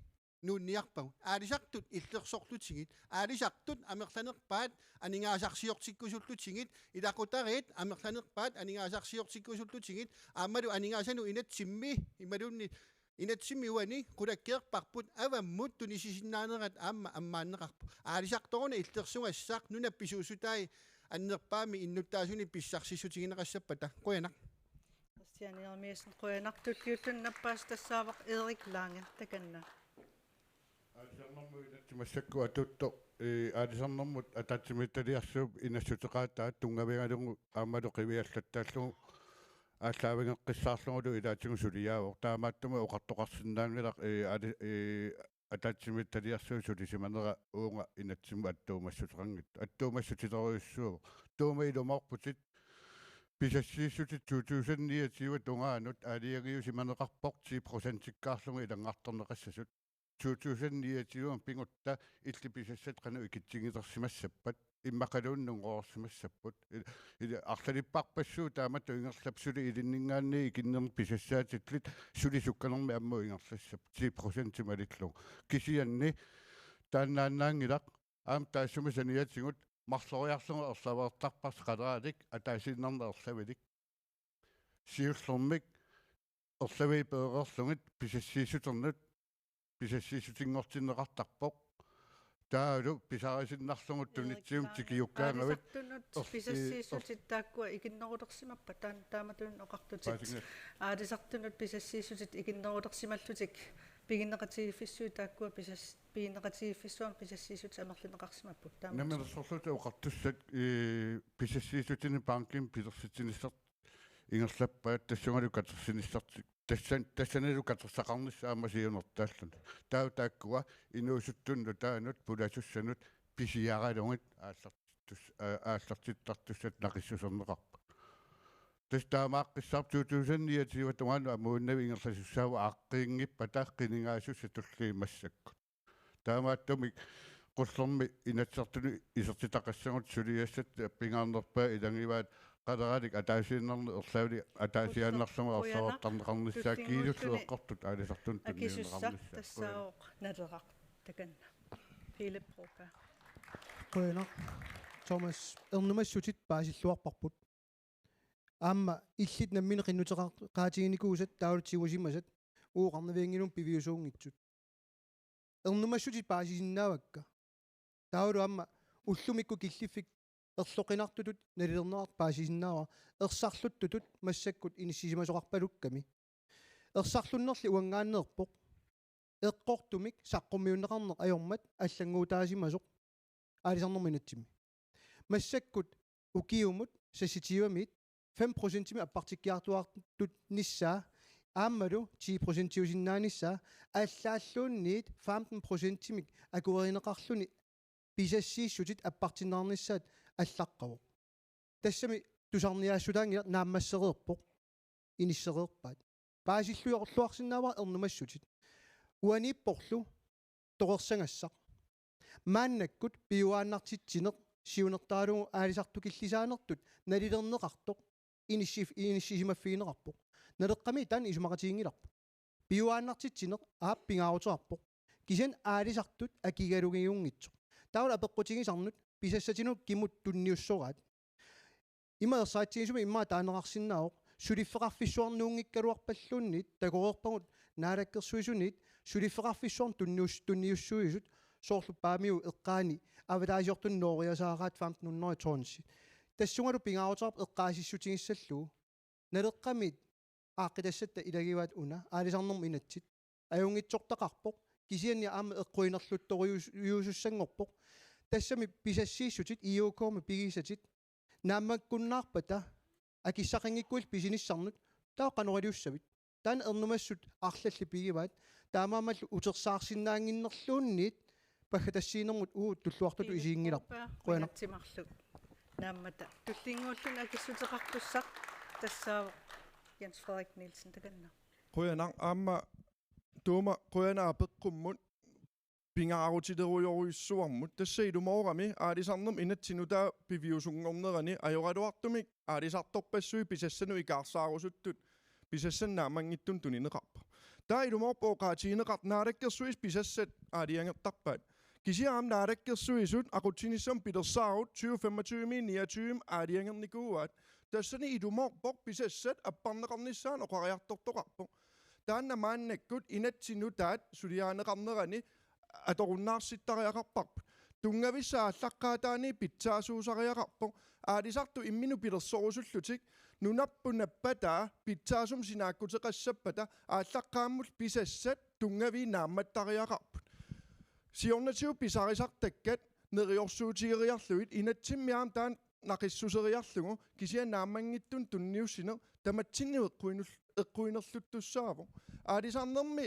nuunniarpagut. Aalisartut illersorlutigit, aalisartut amerlanerpaat aningaasarsiortikkusullutigit, ilaqutariit amerlanerpaat aningaasarsiortikkusullutigit, aammalu aningaasanut inatsimmi imaluunniit inatsimmi uani qulakkeerparput avammut tunisisinnaanerat aamma ammaanneqarpoq. Aalisartoruna illersugassaq nunap pisuussutai annerpaamik innuttaasunik pissarsissutigineqassappata. Qujanaq. Kristian Jeremiassen, qujanaq. Tulliulluni nappaasut tassaavoq Erik Lange, takanna. Aalisarnermut inatsit massakkut atuuttoq, ee, aalisarnermut ataatsimiititaliarsuup inassuteqaataat tunngavigalugu aammalu qiviallattaallugu aallaavigeqqissaarlugulu ilaatigut suliaavoq. Taamaattumik oqartoqarsinnaanngilaq, ee, aali-, ee, ataatsimiititaliarsuup sulisimanera uunga inatsimmut attuumassuteqanngitsoq. Attuumassutilerujussuuvoq. Tuuma ilumoorputit, pisassiissutit to tusind niogtyve tungaanut aalajangiusimaneqarpoq ti procentikkaarlugit ilanngartorneqassasut. To tusind niogtyve pigutta illit pisassat qanoq ikitsigilersimassappat, immaqaluunniit nungoreersimassapput. Ili, ili arlalipparpassuit taamatut ingerlappat suli ilinninngaanniit ikinnernik pisassaatillit suli sukkanermik ammut ingerlassapput ti procentimik malillugu. Kisianni taannaannaanngilaq, aamma taassuma saniatigut marloriarlugu erlaveertarparsi qaleraalik ataasiinnarnik erlavilik. Siullermik erlaviit peereerlugit pisassiissuternut pisassiissutinngortinneqartarpoq. Taavalu pisariisinnarlugu tunitsivimmi tikiukkaangavit. Aalisartunut pisassiissutit taakkua ikinnerulersimappat, taan-, taamatut oqartutit. Aalisartunut pisassiissutit ikinnerulersimallutik piginneqatigiiffissuit taakkua pisas-, piginneqatigiiffissuarnut pisassiissutit amerlineqarsimapput. Taama. Namminersorlutik oqartussat, ee, pisassiissutinik bankimi pilersitsinissartik ingerlappaat tassungalu katersinissartik. Tassan-, tassanilu katersaqarnissaq aamma siunertaalluni. Taava taakkua inuusuttunut nutaanut pulasussanut pisiaralugit aallartittus-, aa-, aallartittartussat naqissuserneqarput. Tassa taamaaqqissaarpoq to tusind niogtyve tungaanut amuinnavik ingerlasussaavoq aaqqiinngippata qinigaasussat tulliit massakkut. Taamaattumik qullermi Inatsisartuni isertitaqassagut suliassat pingaarnerpaat ilagivaat qaleraalik ataasiinnarnik erlavilik ataasiaannarlugu ersaartarneqarnissaa kiilullu eqqortut aalisartunut tunniunneqarnissaa. Akisussaq tassaavoq Naleraq, takanna. Philip Broberg. Qujanaq. Thomas, ernumassutit paasilluarparput. Aamma illit nammineq qinnuteqaatiginikuusat taavalu tigusimasat uagut oqarnavianngilluinnarput piviusuunngitsut. Ernumassutit paasisinnaavakka. Taavalu aamma ullumikkut killiffik erloqinartutut nalilerneqartut paasisinnaavara, ersarluttutut massakkut inissisimasoqarpalukkami. Ersarlunnerli uanngaanneerpoq. Eqqortumik saqqummiunneqarneq ajormat allannguutaasimasoq aalisarnermut inatsimmi. Massakkut ukiumut seksogtyvemiit fem procentimik appartikkiartuaartunissaa aammalu ti procentiusinnaanissaa allaalluunniit femten procentimik akuerineqarluni pisassiissutit appartinneqarnissaat allaqqavoq. Tassami tusarniaassutaanngilaq, naammassereerpoq, inissereerpaat. Paasilluarluarsinnaavara ernumassutit. Uaniipporlu torersagassaq. Maannakkut piujuaannartitsineq siunertaralugu aalisartukillisaanertut nalilerneqartoq inissif-, inissisimaffigineqarpoq. Naleqqami taanna isumaqatiginngilarput. Piujuaannartitsineq aap pingaaruteqarpoq. Kisianni aalisartut akigalugiunngitsoq. Taava apeqqutigisannut pisassatinut kimut tunniussoraat. Ima ersaritsigisumik immaqa taaneqarsinnaavoq, suliffeqarfissuarnuunngikkaluarpalluunniit, takoreerpagut Naalakkersuisuniit suliffeqarfissuarnut tunnius-, tunniussuisut, soorlu Paamiut eqqaani avataasiortunik nooriasaaraat femten hundrede tonsi. Tassungalu pingaaruteqarpoq eqqaasissutigissallugu. Naleqqami aaqqitassatta ilagivaat una, aalisarnermut inatsit. Ajunngitsortaqarpoq, kisianni aamma eqquinerluttorujus-, -jusussanngorpoq. Tassami pisassiissutit I O K-mi pigisatit naammakkunnaarpata akissaqanngikkuillu pisinissannut, taava qanoq iliussavit? Taanna ernumassut arlallit pigivaat, taamaammallu utersaarsinnaannginnerluunniit paggatassiinermut uagut tulluartutut isiginngilarput. Qujanaq. Qujanartimarlu. Naammata tullinnguulluni akissuteqartussaq tassaavoq Jens Frederik Nielsen, takanna. Qujanaq, aamma Tuuma, qujanaq apeqqummut. pingaarutilerujorujussuarmut. Tassa ilumoorami aalisarnermi inatsinnut taava piviusunngornerani ajoraluartumik aalisartorpassuit pisassanut ikaarsaarusuttut pisassanik naammanngitsunik tunineqarpoq. Taava ilumoorpoq oqaatigineqartoq Naalakkersuisut pisassat aalajangertarpaat. Kisianni aamma Naalakkersuisut aqutsinissamut pilersaarut tyve femogtyve-miit niogtyve aalajangernikuuaat. Tassani ilumoorpoq pisassat apparneqarnissaannut oqariartortoqarpoq. Taanna maannakkut inatsinnut taava suliarineqarnerani atorunnaarsitariaqarparput. Tunngavissat aallaqqaataaniit pitsaasuusariaqarpoq. Aalisartut imminnut pilersorusullutik nunarput nappataa pitsaasumik sinaakkuteqassappata aallaqqaammulli pisassat tunngaviit naammattariaqarput. Siornatigut pisarisartakkat neriorsuutigeriarlugit inatsimmi aamma taanna naqissuseriarlugu kisianni naammanngitsunik tunniussineq tamatsinni eqquinul-, eqquinerluttussaavoq. Aalisarnermi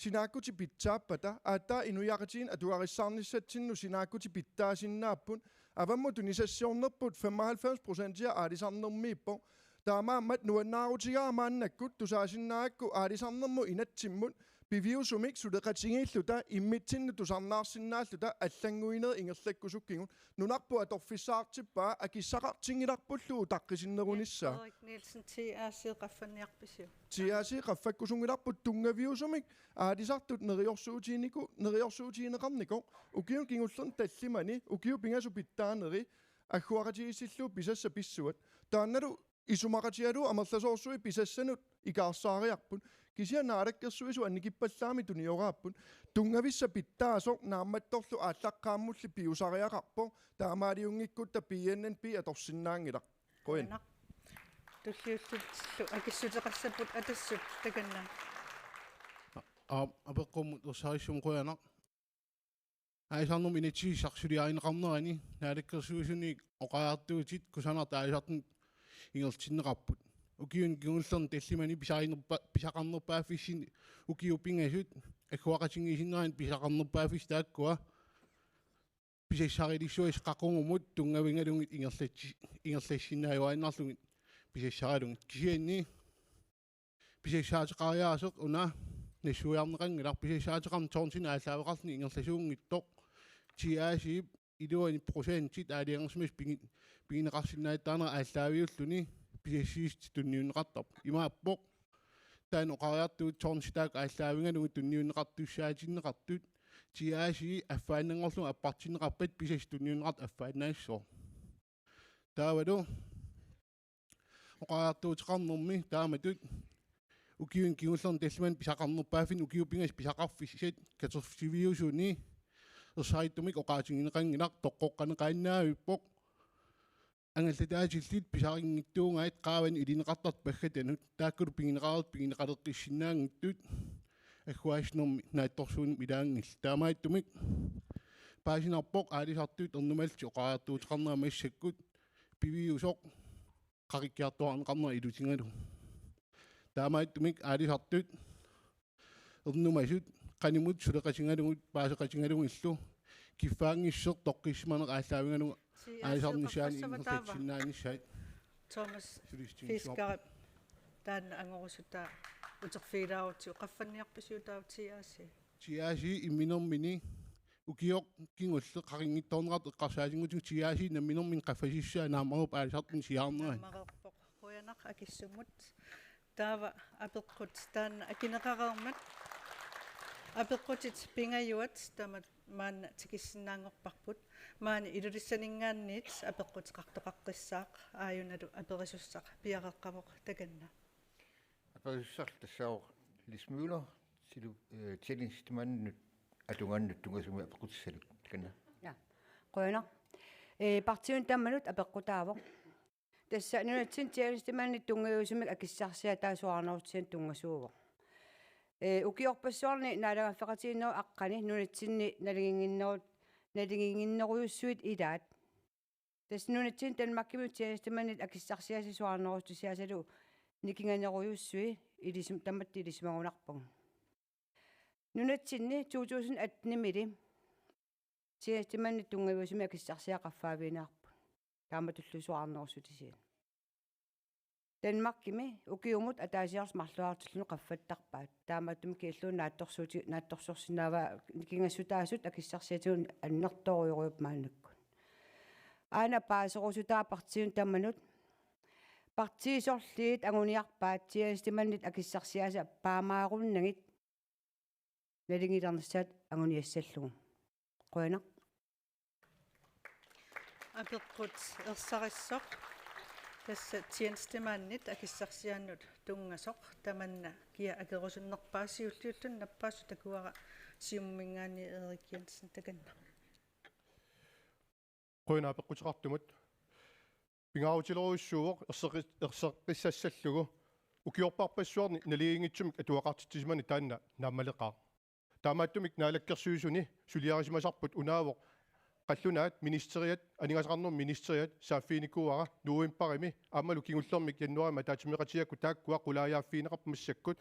sinaakkutit pitsaappata aatsaat inuiaqatigiinni atugarissaarnissatsinnut sinaakkutit pitsaasinnaapput. Avammut tunisassiornerput femoghalvfems procentia aalisarnermiippoq. Taamaammat nuannaarutigaara maannakkut tusaasinnaagakku aalisarnermut inatsimmut piviusumik suleqatigiilluta immitsinnut tusarnaarsinnaalluta allannguinerit ingerlakkusukkigut. Nunarput atorfissaqartippaa akissaqartinngilarpullu utaqqisinnerunissaa. Frederik Nielsen, T R C qaffanniarpisiuk? T R C qaffakkusunngilarput tunngaviusumik aalisartut neriorsuutigineqarniku-, neriorsuutigineqarnikoq ukiuni kingullerni tallimani ukiut pingasut pitsaaneri agguaqatigiissillugu pisassat pissuat. Taannalu isumaqatigalugu amerlasoorsuit pisassanut ikaarsaariarput. Kisianni Naalakkersuisut annikippallaamik tunioraapput. Tunngavissaq pitsaasoq naammattorlu aallaqqaammulli piusariaqarpoq. Taamaaliunngikkutta P N N P atorsinnaanngilaq. Qujan. Qujanaq. Tulliullutillu akissuteqassapput Atassut takanna. Aap, apeqqummut ersarissumik qujanaq. Aalisarnermut inatsisissaq suliarineqarnerani Naalakkersuisuni oqariartuutit kusanartut aalisartut ingerlatinneqarput. Ukiuni kingullerni tallimani pisarinerpa-, pisaqarnerpaaffissinni ukiut pingasut agguaqatigiissinnerani pisaqarnerpaaffissat taakkua pisassarilissuasut qaqugumut tunngavigalugit ingerlatsi-, ingerlassinnaajuaannarlugit pisassaralugit. Kisianni pisassaateqariaaseq una nassuiarneqanngilaq, pisassaateqarneq tonsinik aallaaveqarluni ingerlasuunngitsoq. T R C-p iluani procentit aalajangersimasut pigi-, pigineqarsinnaajuttaarnerat aallaaviulluni pisassiissutsit tunniunneqartarput. Imaappoq taanna oqariartuutit tonsit taakku aallaavigalugit tunniunneqartussaatinneqartut T R C affaannanngorlugu appartinneqarpat pisassat tunniunneqartut affaannaassooq. Taavalu oqariartuuteqarnermi taamatut ukiuni kingullerni tallimani pisaqarnerpaaffinni ukiut pingasut pisaqarfissat katersiviusuni ersarittumik oqaatigineqanngilaq, toqqoqqaneqaannaavippoq. Angallataatillit pisarinngitsuugaat qaavanut ilineqartartut paggatanut, taakkulu pigineqareertut pigineqaleqqissinnaanngitsut agguaassinermi naatsorsuunermi ilaanngillat. Taamaattumik paasinarpoq aalisartut ernumallutik oqariartuuteqarnerat massakkut piviusoq qaqikkiartuaarneqarnera ilutigalugu. Taamaattumik aalisartut ernumasut qanimut suleqatigalugit paaseqatigalugillu kiffaanngissuseq toqqissimaneq aallaavigalugu aalisarnissaanut ingerlatsissinnaanissaat. Thomas Fisker, taanna angorusutaa uterfigilaarutsigu, qaffanniarpisiuk taava T R C? T R C imminermini ukioq kingulleq qaqinngitsoorneqartoq eqqarsaatinnguutigut T R C namminermini qaffasissusaa naammareerpoq aalisartuni siaarnerani. Naammareerpoq. Qujanaq akissummut. Taava apeqqut taanna akineqareermat. Apeqqutit pingajuat taamatut maanna tikissinnaanngorparput. Maani Ilulissaninngaanniit apeqquteqartoqaqqissaaq, aajunalu aperisussaq piareeqqavoq takanna. Aperisussaq tassaavoq Lis Møller, silu-, eh, tjenestemand-inut atugaannut tunngasumik apeqqutissallugu. Takanna. Ja. Qujanaq. Eh, partiinut tamanut apeqqutaavoq. Tassa nunatsinni tjenestemandit tunngaviusumik akissarsiataa soraarnerussutisianik tunngasuuvoq. Eh, ukiorpassuarni naalagaaffeqatigiinnerup aqqani nunatsinni naligiinnginneru-, naligiinnginnerujussuit ilaat. Tassa nunatsinni Danmarkimut tjenestemandit akissarsiasaat soraarnerussutisiasalu nikinganerujussuit ilisim-, tamatta ilisimagunarpagut. Nunatsinni to tusind atten-imili tjenestemandit tunngaviusumik akissarsiat qaffaavigineqarput. Taamatullu soraarnerussutisiat. Danmarkimi ukiumut ataasiarlutik marluartilluni qaffattarpaat. Taamaattumik killuu naatsorsuuti-, naatsorsorsinnaavaa nikingassutaasut akissarsiatigut annertoorujussuupput maannakkut. Aana paaserusutaa partiinut tamanut. Partiit sorliit anguniarpaat tjenestemandit akissarsiaasa paamaarunnagit nalingilernissaat anguniassallugu. Qujanaq. Apeqqut ersarissoq. Tassa tjenestemandit akissarsiannut tunngasoq tamanna kia akerusunnerpaa siulliulluni nappaasut takuara Siumuminngaanniit Erik Jensen takanna. Qujanaq apeqquteqartumut. Pingaarutilerujussuuvoq erseqqi-, erseqqissassallugu ukiorparpassuarni naligiinngitsumik atugaqartitsisimaneq taanna naammaleqaaq. Taamaattumik Naalakkersuisuni suliarisimasarput unaavoq qallunaat ministeriat, aningaasaqarnermut ministeriat saaffiginikuuara novembarimi aammalu kingullermik januaarimi ataatsimeeqatigiikkut taakkua qulaajaaffigineqarput massakkut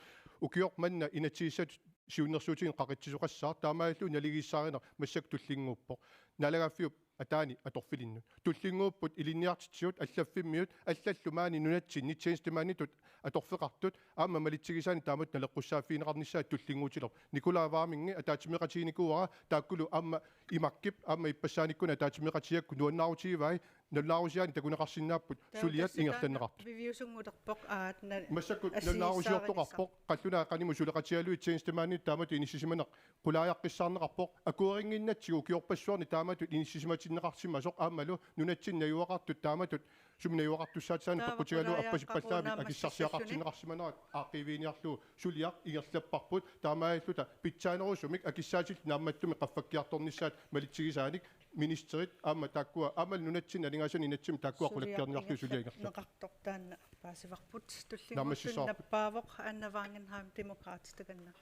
ukioq manna inatsisissatut siunnersuutigineq qaqitsisoqassaaq taamaalillugu naligiissaarineq massakkut tullinnguuppoq. Naalagaaffiup ataani atorfilinnut. Tullinnguupput ilinniartitsigut allaffimmiut allallu maani nunatsinni tjenestemanditut atorfeqartut aamma malitsigisaanik taamatut naleqqussaaffigineqarnissaat tullinnguutilerpoq. Nikolai Wammengi ataatsimeeqatiginikuuara taakkulu aamma imakkip aamma ippassaanikkut ataatsimeeqatigiikkut nuannaarutigivai nalunaarusiaanik takuneqarsinnaapput suliat ingerlanneqartut. Viviusunngulerpoq aatna. Massakkut nalunaarusiortoqarpoq qallunaat qanimut suleqatigalugit tjenestemandit taamatut inissisimaneq qulaajaqqissaarneqarpoq akuerinnginnatsigu ukiorpassuarni taamatut inissisimatinneqarsimasoq aammalu nunatsinni najugaqartut taamatut sumi najugaqartussaatitaaneq peqqutigalugu appasippallaanik akissarsiaqartinneqarsimanerat aaqqiiviginiarlugu suliaq ingerlapparput taamaalilluta pitsaanerusumik akissaatillit naammattumik qaffakkiartornissaat malitsigisaanik ministerit aamma taakkua aammalu nunatsinni aningaasanik inatsimmik taakkua qulakkeerniarlugit suliaq ingerlapparput. Neqartoq taanna paasivarput. Tullinnguuttunut nappaavoq Anna Wangenheim Demokraatit takanna.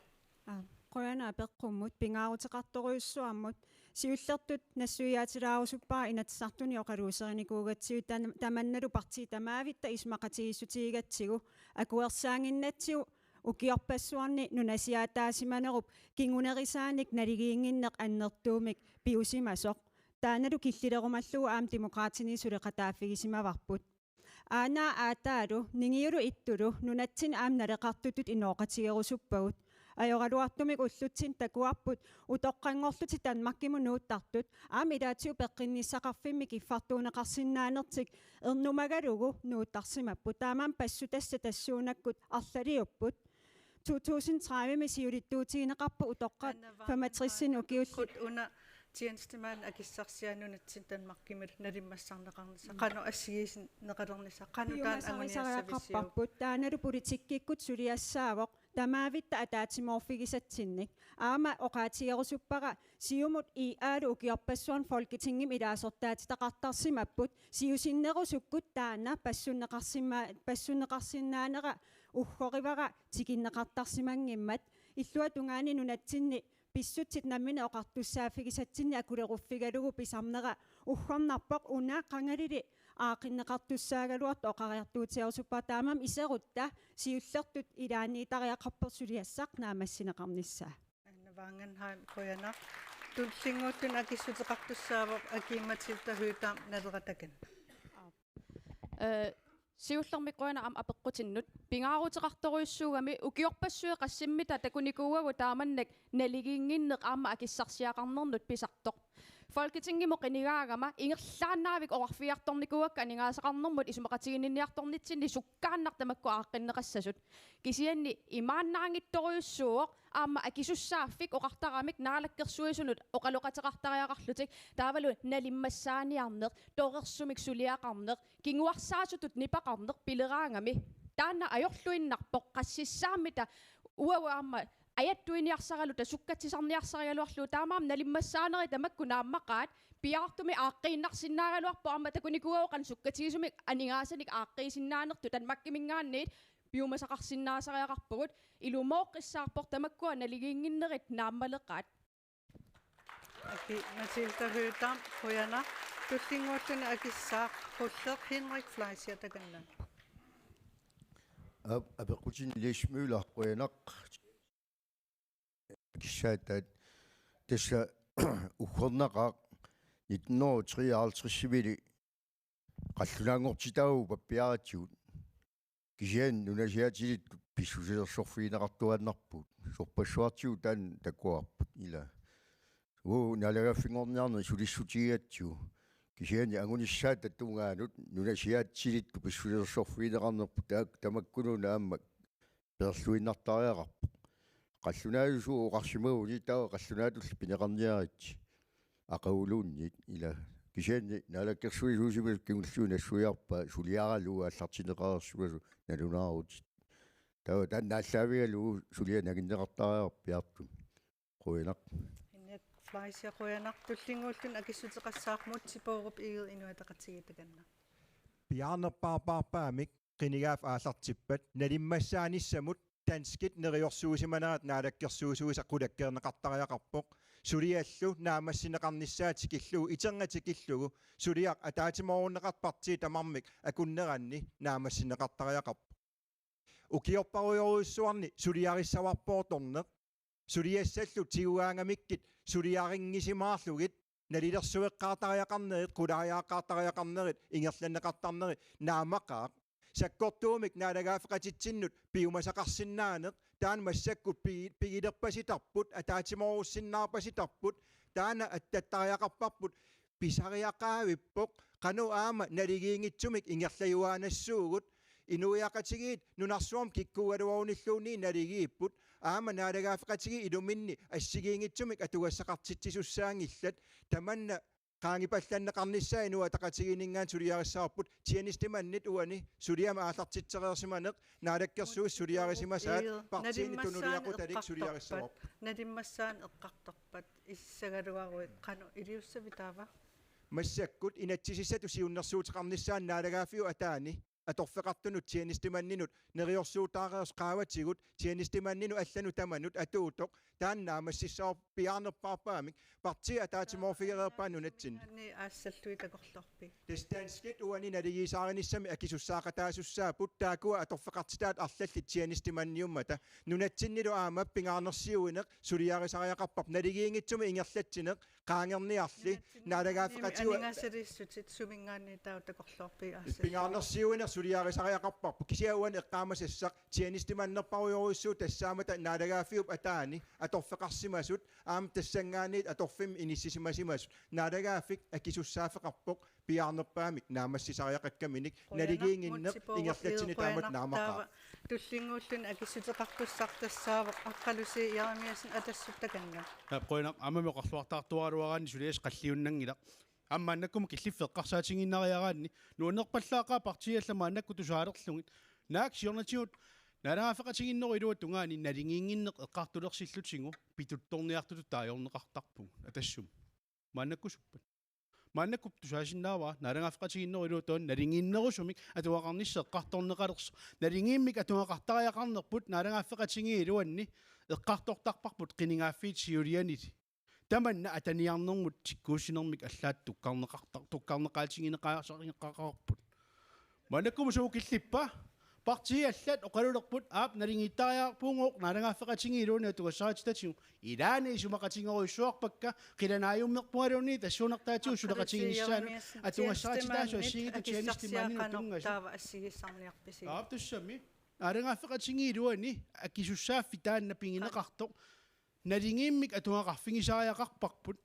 Aa, qujanaq apeqqummut pingaaruteqartorujussuarmut siullertut nassuiaatilaarusuppara Inatsisartuni oqaluuserinikuugatsigu tan-, tamannalu partiit tamaavitta isumaqatigiissutigigatsigu akuersaannginnatsigu ukiorpassuarni nunasiaataasimanerup kingunerisaanik naligiinnginneq annertuumik piusimasoq. Taannalu killilerumallugu aamma Demokraatini suleqataaffigisimavarput. Aana aataalu, ningiulu ittulu, nunatsinni aamma naleqartutut inooqatigerusuppagut. Ajoraluartumik ullutsinni takuarput, utoqqanngorlutik Danmarkimut nuuttartut, aamma ilaatigut peqqinnissaqarfimmik kiffartuunneqarsinnaanertik ernumagalugu nuuttarsimapput. Taamaammat passutassat tassuunakkut arlaliupput. To tusind tredive-mi siulittuutigineqarpoq utoqqaat femogtres ukiullit. Una tjenestemandit akissarsiaat nunatsinni Danmarkimilu nalimmassarneqarnissaq. Qanoq assigiisinneqalernissaq. Qanoq taanna anguniassavissiuk. Piumasarisareqarparput taannalu politikkikkut suliassaavoq tamaavitta ataatsimoorfigisatsinnik. Aamma oqaatigerusuppara Siumut I A-lu ukiorpassuarni Folketingimut ilaasortaatitaqartarsimapput siusinnerusukkut taanna passunneqarsima-, passunneqarsinnaanera uggorivara tikinneqartarsimanngimmat. Illuata tungaani nunatsinni pissutsit namminneq oqartussaaffigisatsinnik akuleruffigalugu pisarnera uggornarpoq una qangalili aaqqinneqartussaagaluartoq oqariartuuterusuppara taamaammat iserutta siullertut ilaanniittariaqarpoq suliassaq naammassineqarnissaa. Anna Wangenheim, qujanaq. Tullinnguuttunut akissuteqartussaavoq Aki-Matilda Høegh-Dam, Naleraq takanna. Ee, siullermik qujanaq aamma apeqqutinnut. Pingaaruteqartorujussuugami ukiorpassuit qassimmita takunikuuagut taamannak naligiinnginneq aamma akissarsiaqarnernut pisartoq. Folketingimut qinigaagama ingerlaannavik oqarfigiartornikuuakka aningaasaqarnermut isumaqatiginninniartornitsinni sukkaannaq tamakku aaqqinneqassasut. Kisianni imaannaanngitsorujussuuvoq aamma akisussaaffik oqartaramik naalakkersuisunut oqaloqateqartariaqarlutik taavalu nalimmassaaniarneq, torersumik suliaqarneq, kinguarsaasutut nipaqarneq pileraangami. Taanna ajorluinnarpoq qassissaammita uagut aamma ajattuiniarsaraluta sukkatsisarniarsarigaluarlugu taamaammat nalimmassaanerit tamakku naammaqaat piaartumik aaqqiinnarsinnaagaluarpoq aamma takunikuuagut qanoq sukkatigisumik aningaasanik aaqqiisinnaanertut Danmarkiminngaanniit piumasaqarsinnaasariaqarpugut ilumooqqissaarpoq tamakkua naligiinnginnerit naammaleqaat. Aki-Matilda Høegh-Dam, qujanaq. Tullinnguuttunut akissaaq qulleq Henrik Fleischer takanna. Ap-, apeqqutit Niels Møller, qujanaq. Akissaataat tassa uggornaqaaq nitten hundrede og treoghalvtreds-ivili qallunaanngortitaavugut pappiaratsigut. Kisianni nunasiaatilittut pissusilersorfigineqartuaannarpugut. Sorpassuartigut taanna takuarput ila. Uu, naalagaaffinngorniarneq sulissutigigatsigu. Kisianni angunissaata tungaanut nunasiaatilittut pissusilersorfigineqarnerput taak-, tamakkununnga aamma peerluinnartariaqarpoq. Qallunaatusugut oqarsimaguni taava qallunaatulli pineqarniaritsi. Aqaguluunniit ila. Kisianni naalakkersuisuusimasut kingulliit nassuiarpaat suliaralugu aallartinneqareersimasoq nalunaarutit. Taava taanna aallaavigalugu suliaq nanginneqartariaqarpoq piaartumik. Qujanaq. Henrik Fleischer, qujanaq. Tullinnguulluni akissuteqassaaq Múte Bourup Egede, Inuit Ataqatigiit, takanna. Piaarnerpaarpaarpaamik qinigaaffik aallartippat nalimmassaanissamut danskit neriorsuusimanerat naalakkersuisuisa qulakkeerneqartariaqarpoq. Suliallu naammassineqarnissaa tikillugu, iterna tikillugu, suliaq ataatsimoorunneqartoq partiit tamarmik akunneranni naammassineqartariaqarpoq. Ukiorparujorujussuarni suliarissavarput atorneq, suliassallu tigugaangamikkit suliarinngisimaarlugit, nalilersueqqaartariaqarnerit, qulaajaaqqaartariaqarnerit, ingerlanneqartarnerit naammaqaaq. Sakkortuumik naalagaaffeqatitsinnut piumasaqarsinnaaneq, taanna massakkut pi-, pigilerpasitarput, ataatsimoorussinnaarpasitarput, taanna attattariaqarparput, pisariaqaavippoq, qanoq aamma naligiinngitsumik ingerlajuaannassuugut, inuiaqatigiit nunarsuarmi kikkuugaluarunilluunniit naligiipput, aamma naalagaaffeqatigiit iluminni assigiinngitsumik atugassaqartitsisussaanngillat, tamanna qaangipallanneqarnissaa Inuit Ataqatigiinninngaanniit suliarissavarput, tjenestemandit uani suliamik aallartitsereersimaneq, naalakkersuisut suliarisimasaat, partiinit tunuliaqutalik suliarissavarput. Nalimmassaanik eqqartorpat, issagaluaruit, qanoq iliussavit taava? Massakkut inatsisissatut siunnersuuteqarnissaanut naalagaaffiup ataani atorfeqartunut tjenestemandinut neriorsuutaareersoq qaavatigut tjenestemandinut allanut tamanut atuuttoq, taanna naammassissavarput piaarnerpaarpaamik, partiit ataatsimoorfigereerpaat nunatsinni. Suminngaanniit aassallugit takorloorpit? Tassa danskit uani naligiisaarinissamik akisussaaqataasussaapput, taakkua atorfeqartitaat arlallit tjenestemandiummata. Nunatsinnilu aamma pingaarnersiuineq suliarisariaqarparput, naligiinngitsumik ingerlatsineq, qaangerniarli, naalagaaffeqatigiit. Aningaasaliissutit, suminngaanniit taava takorloorpit aassallugit? Pingaarnersiuineq suliarisariaqarparput, kisianni uani eqqaamasassaq tjenestemanderparujorujussuuvoq tassaammata naalagaaffiup ataani atorfeqarsimasut, aamma tassanngaanniit atorfimmik inissisimasimasut. Naalagaaffik akisussaaffeqarpoq piaarnerpaamik naammassisariaqakkaminik, naligiinnginneq ingerlatsineq taamatut naammaqaaq. Taava tullinnguulluni akissuteqartussaq tassaavoq Aqqalusi Jeremiassen, Atassut, takanna. Aap, qujanaq, aammami oqarluartaartuaraluaraanni suliassaq qalliunnanngilaq. Aamma maannakkut killiffik eqqarsaatigiinnariaraanni nuannerpallaaqaaq partiit allat maannakkut tusaalerlugit. Naak siornatigut naalagaaffeqatigiinnerup iluata tungaani naligiinnginneq eqqartulersillutigu pituttorniartutut taagorneqartarpugut. Atassumi. Maannakkusuppat? Maannakkut tusaasinnaavara naalagaaffeqatigiinnerup iluata tungaani naligiinnerusumik atugaqarnissaq eqqartorneqalersoq. Naligiimmik atugaqartariaqarnerput naalagaaffeqatigiit iluanni eqqartortarparput qinigaaffiit siulianili. Tamanna ataniarnermut tikkuussinermik allaat tukkarneqartar-, tukkarneqaatigineqaasarineqaqarput. Maannakkut suu killippa? Partiit allat oqalulerput, aap, naligiittariaqarpugut naalagaaffeqatigiit iluanni atugassarititatigut. Ilaanni isumaqatigerujussuarpakka, qilanaajummerpungaluunniit tassuunartaatigut suleqatiginissaanut atugassarititaasut assigiinngitsut tjenestemandinut tunngasut. Taava assigiissarniarpisi? Aap, tassami. Naalagaaffeqatigiit iluanni akisussaaffik taanna pigineqartoq. Naligiimmik atugaqarfigisariaqarparput.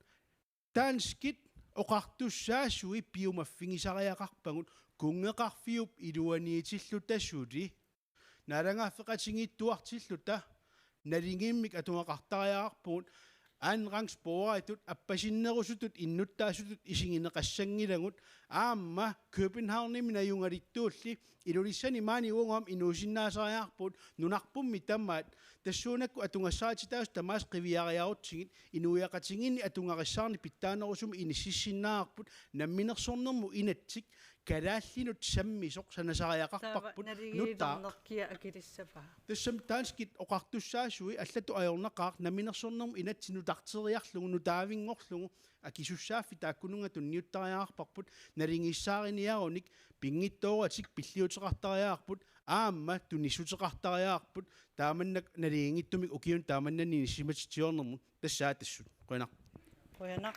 Danskit oqartussaasui piumaffigisariaqarpagut kunngeqarfiup iluaniitilluta suli naalagaaffeqatigiittuartilluta. Naligiimmik atugaqartariaqarpugut andenrangsborgeritut, appasinnerusutut innuttaasutut isigineqassanngilagut, aamma Københavnimi najugalittuulli Ilulissani maani uagut aamma inuusinnaasariaqarpugut, nunarpummi tamaat, tassuunakkut atugassarititaasut tamaasa qiviariarutsigit, inuiaqatigiinni atugarissaarneq pitsaanerusumik inississinnaavarput, namminersornermut inatsit kalaallinut sammisoq sanasariaqarparput. Taava naligiinnermik kia akilissavaa? Tassami danskit oqartussaasui allatut ajornaqaaq namminersornermut inatsit nutarteriarlugu, nutaavinngorlugu, akisussaaffik taakkununnga tunniuttariaqarparput, naligiissaariniarunik pinngitsooratik pilliuteqartariaqarput, aamma tunissuteqartariaqarput, taamannak naligiinngitsumik ukiuni taamannani inissisimatitsiornermut. Tassa Atassut. Qujanaq. Qujanaq.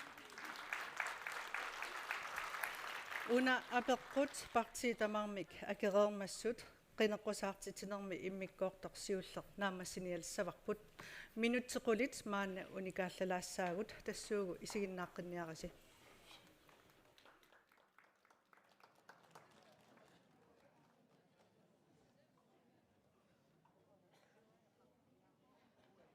Una apeqqut partiit tamarmik akereermassuk. qineqqusaartitsinermi immikkoortoq siulleq naammassinialissavarput. Minutsit qulit maanna unikaallalaassaagut, tassuugu isiginnaaqqinniarisi.